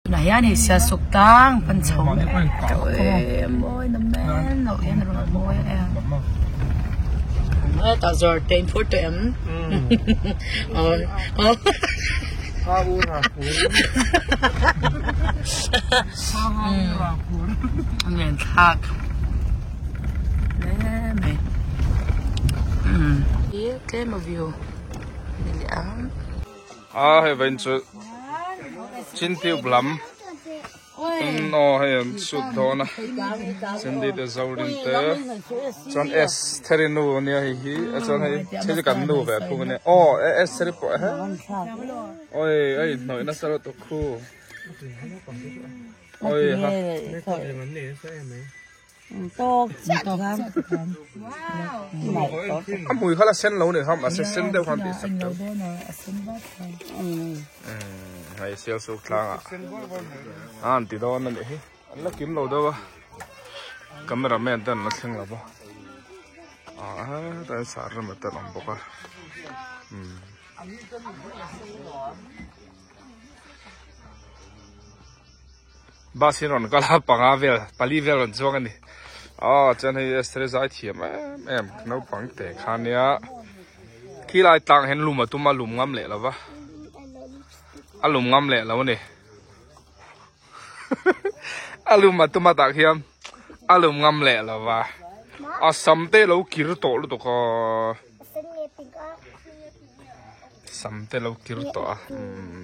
Tunah hian hei sialsuk tlang pan chho mek a mawi na men loh hian a rawn mawi a hetah zawr te in phur tawh em a ngen thlak hle mai tlem a view ni leh ang. A hei vawiin chu chin tube lam in aw hei an shoot dawn a Cindy te Zorin te chuan S theri nu ania hei hi a chuan hei thil hi kan nu ve thung ania aw S theri pawh he oi a inhnawih nasa lutuk khu oi ha. A hmui kha la sen lo ni kha mahse sen deuh khan tih sak deuh hei sial suk tlang ah a an ti dawn a nih hi an la kim lo deuh a camera man te an la thleng lo va ah hetah hian sar rem te an awm bawk a umm. Bus hi rawn kal a panga vel pali vel rawn chuang a ni aw chuan hei Esther zai thiam em em naupang te kha nia khi lai tlang hian lum a tum a lum ngam leh lo va a lum ngam leh lo a ni a lum a tum a tah khian a lum ngam leh lo va a sam te lo kir tawh lutuk a sam te lo kir tawh a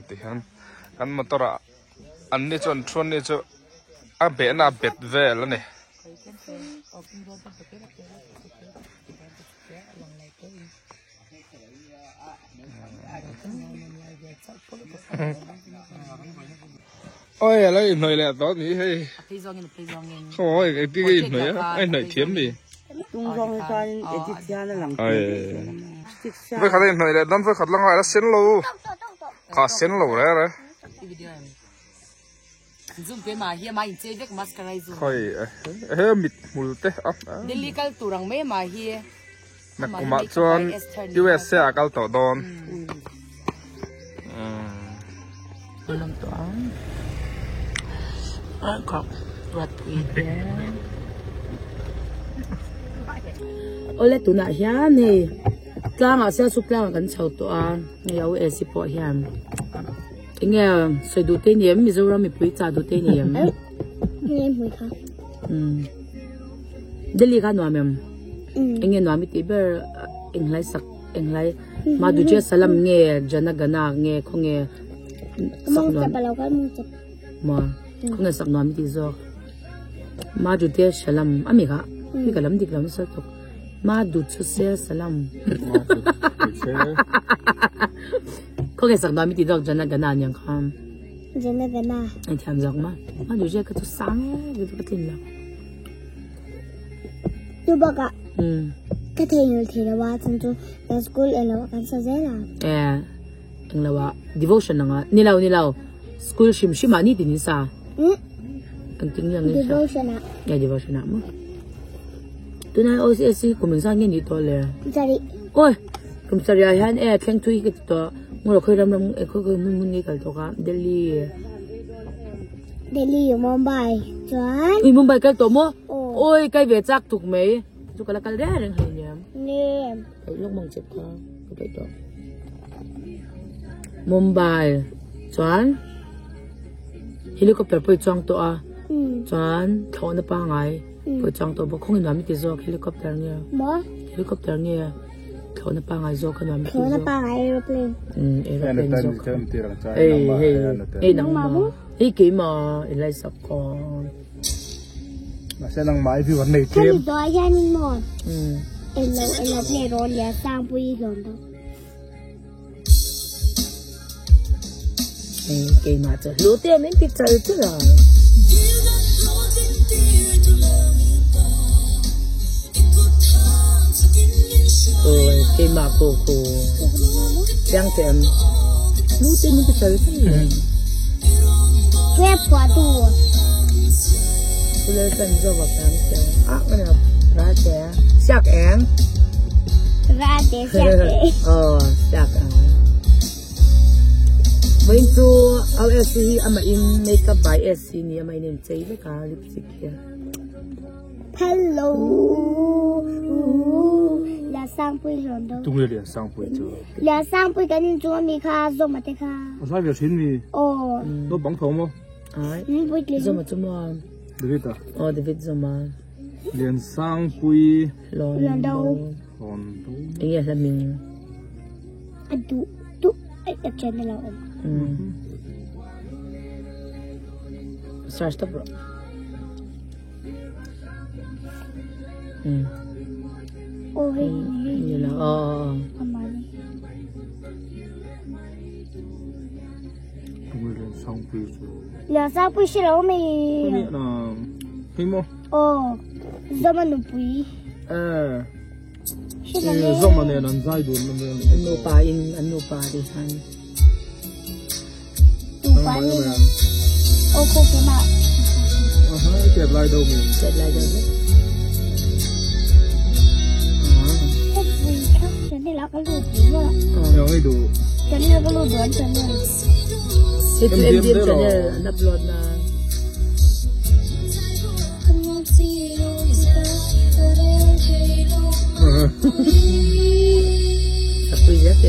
tihian kan motor ah. An ni chuan thu an ni chu a behna a bet vel a ni. Oi a lo inhnawih leh tawh ni hei. Khaw engtin nge inhnawih a a inhnawih thiam mi. Vawikhat a inhnawih leh dawn vawikhat la ngai la sen lo kha sen lo reng reng. Khawi he mit hmul te a nakum ah chuan USA ah kal tawh dawn. Awle tunah hian hei tlangah sialsuk tlangah kan chho tawh a hei a u ac pawh hian enge sawi duh te ni em Mizoram mipui chah duh te ni em Delhi kha nuam em enge nuam i tih ber enghlai sak enghlai Madhujya Salam nge Jana Gana nge khawnge sak nuam maw khawnge sak nuam i tih zawk Madhujya Salam ami kha mi ka lam dik lo nasa tawk Madhujya Salam khawnge sak nuam i tih zawk Jana Gana aniang kha Jana Gana ai thiam zawk ma Madhujya kha chu sang e ka tlin lo. Chu bakah ka theihnghilh thei lo a chhan chu kan school englo ah kan sa zel a. E englo ah devotion anga ni lo ni lo school hrim hrim ah ni tin in sa. Engtin nge ang in sa. Devotion ah. E devotion ah maw. Tunai OCS hi kum engzat nge nih tawh le? Kum sarih. Oi kum sarih ah hian e thleng thui hi ka ti tawh ngawr khawi ram ram e khawi khawi hmun hmun nge kal tawh kha Delhi. Delhi Mumbai chuan. Ui Mumbai kal tawh maw? Oi kai ve chak tuk mai. Chu ka la kal reng reng hei nia. Nge. Ei lawk mang chep kha ka peih tawh. Mumbai chuan helicopter pawh i chuang tawh a. Chuan thlawhna pangai pawh i chuang tawh bawk. Khawnge nuam i ti zawk helicopter nge? Maw? Helicopter nge? Thlawhna pangai zawk a nuam i ti zawk. Thlawhna pangai aeroplane. Aeroplane zawk. Hei hei hei nangmah. Hei keimah i laisak ka. Mahse nangmah i view an nei tlem. Hemi zawh hianin maw? Elo elo play rawn leh Sangpuii hlawm dawn. Hei keimah chu hlu te min ti chal chal a. Oi keimah ko ko chiang che em. Hlu te min ti chal chal. Rap phuah tu. Kulel kan zo va kan che. Ah mana ra che. Siak eng. Ra te siak eng. Oh siak eng. Vawiin chu au SC hi amah in makeup by SC ni amah in a inchei vek a lipstick te. Hello Liansangpui hlawn do. Tunge Liansangpui chu? Liansangpui kan inchung ami kha Zawma te kha. A zai ve thin mi? Aw. Naupang tho maw? Ai. Puitling. Zawma chu maw? David a? Aw David Zawma. Liansangpui. Hlawn do. Hlawn do. Enge hla ming? A duh duh a channel a awm. Search tawp rawh. Aw hei hei. Ni la aw aw. Amani. Tunge Liansangpui chu? Liansangpui hre lo mai. Ni na. Hei maw? Aw. Zawma nupui. Eh. Zawma nen an zai dun na nen. An nupa in an nupa ti khan. Nupa ni. Aw kho ke ma. Aha, chet lai do mi. Chet lai do mi. Yang ei du. Channel ka lu duan channel. Hei chu MDM channel an upload na. Sapui zet e.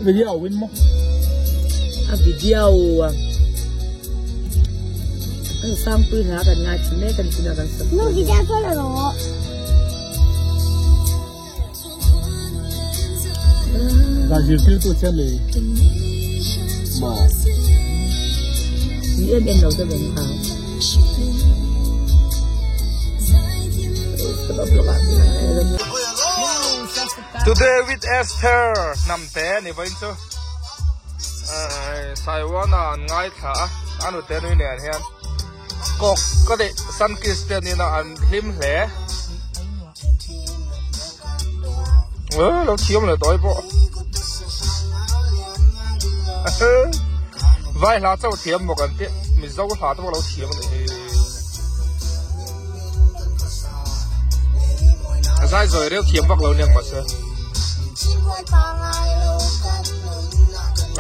Video win maw? A video a. An sangpui hla kan ngai thin mek an tuna kan sak. Nu video chu la rawh. Zai zirtir tu che le maw? Ni em em lo te veng kha. Today with Esther nam te ni vain chu Saiwana an ngai thla a anu te nui nen hian kawk ka leh Sun Christian in a an hlim hle lo thiam leh tawi pawh vai hla chauh thiam maw kan tih Mizo hla te pawh lo thiam a nih hi. A zai zawi reuh thiam vak lo aniang mahse.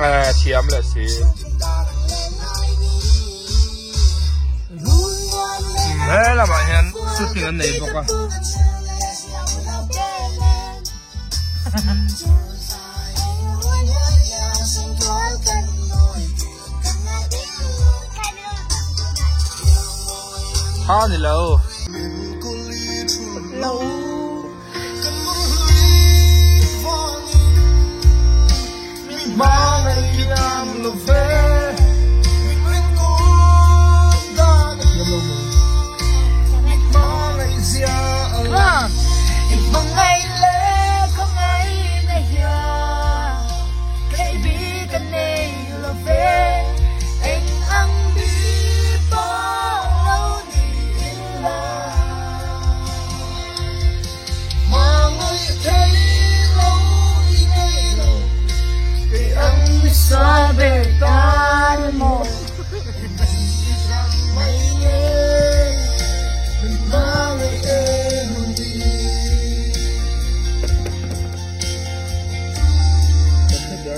Eh thiam leh si. He lamah hian shooting an nei bawk a. Ha ni lo.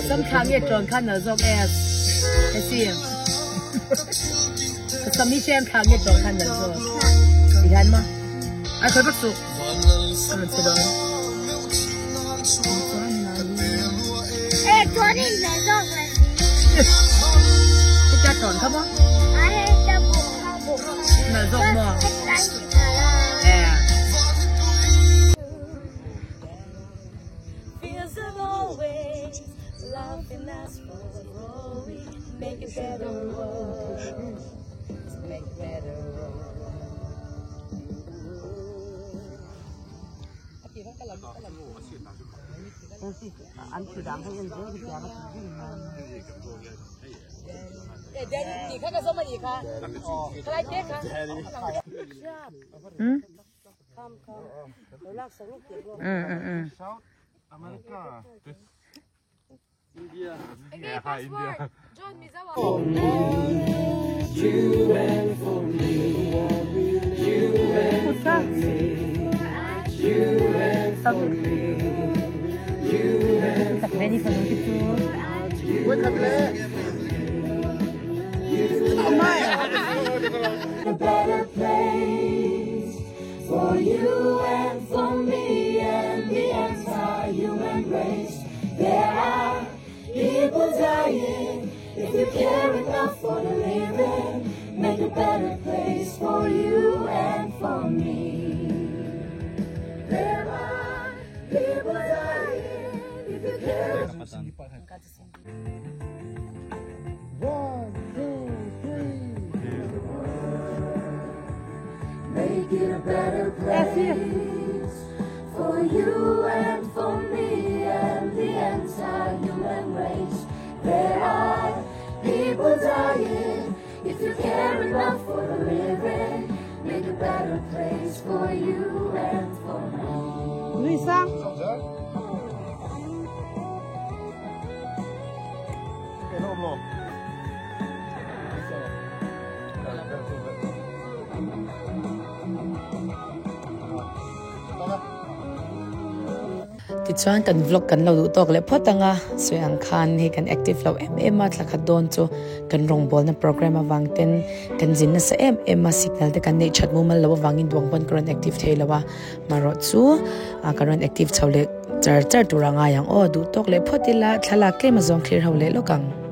Sam thla nge tawn khan nal zawk e heti ka sam hi chen thla nge tawn khan nal zawk ti hian maw ai khawi vak suh a rawn che dawn. Hetia tawn kha maw nal zawk maw e. Mm. America. A better place for you and for me and the entire human race. There are people dying. If you care enough for the living, make a better place for you and for me. There are people dying. If you care. 1, 2, 3. Make it a better place for you and for me and the entire human race. There are people dying. If you care enough for the living, make a better place for you and for me. Luisa. Tichuan kan vlog kan lo duh tawk leh phawt ang a, sawi ang khan hei kan active lo em em a, thla khat dawn chu kan rawngbawlna program avang ten kan zin nasa em em a, signal te kan neih that mumal loh avangin duang pawn ka rawn active thei lo a, marawh chu ka rawn active chho leh char char tur a ngai ang aw, duh tawk leh phawt ila thlalak tlem a zawng thlir ho leh lawk ang.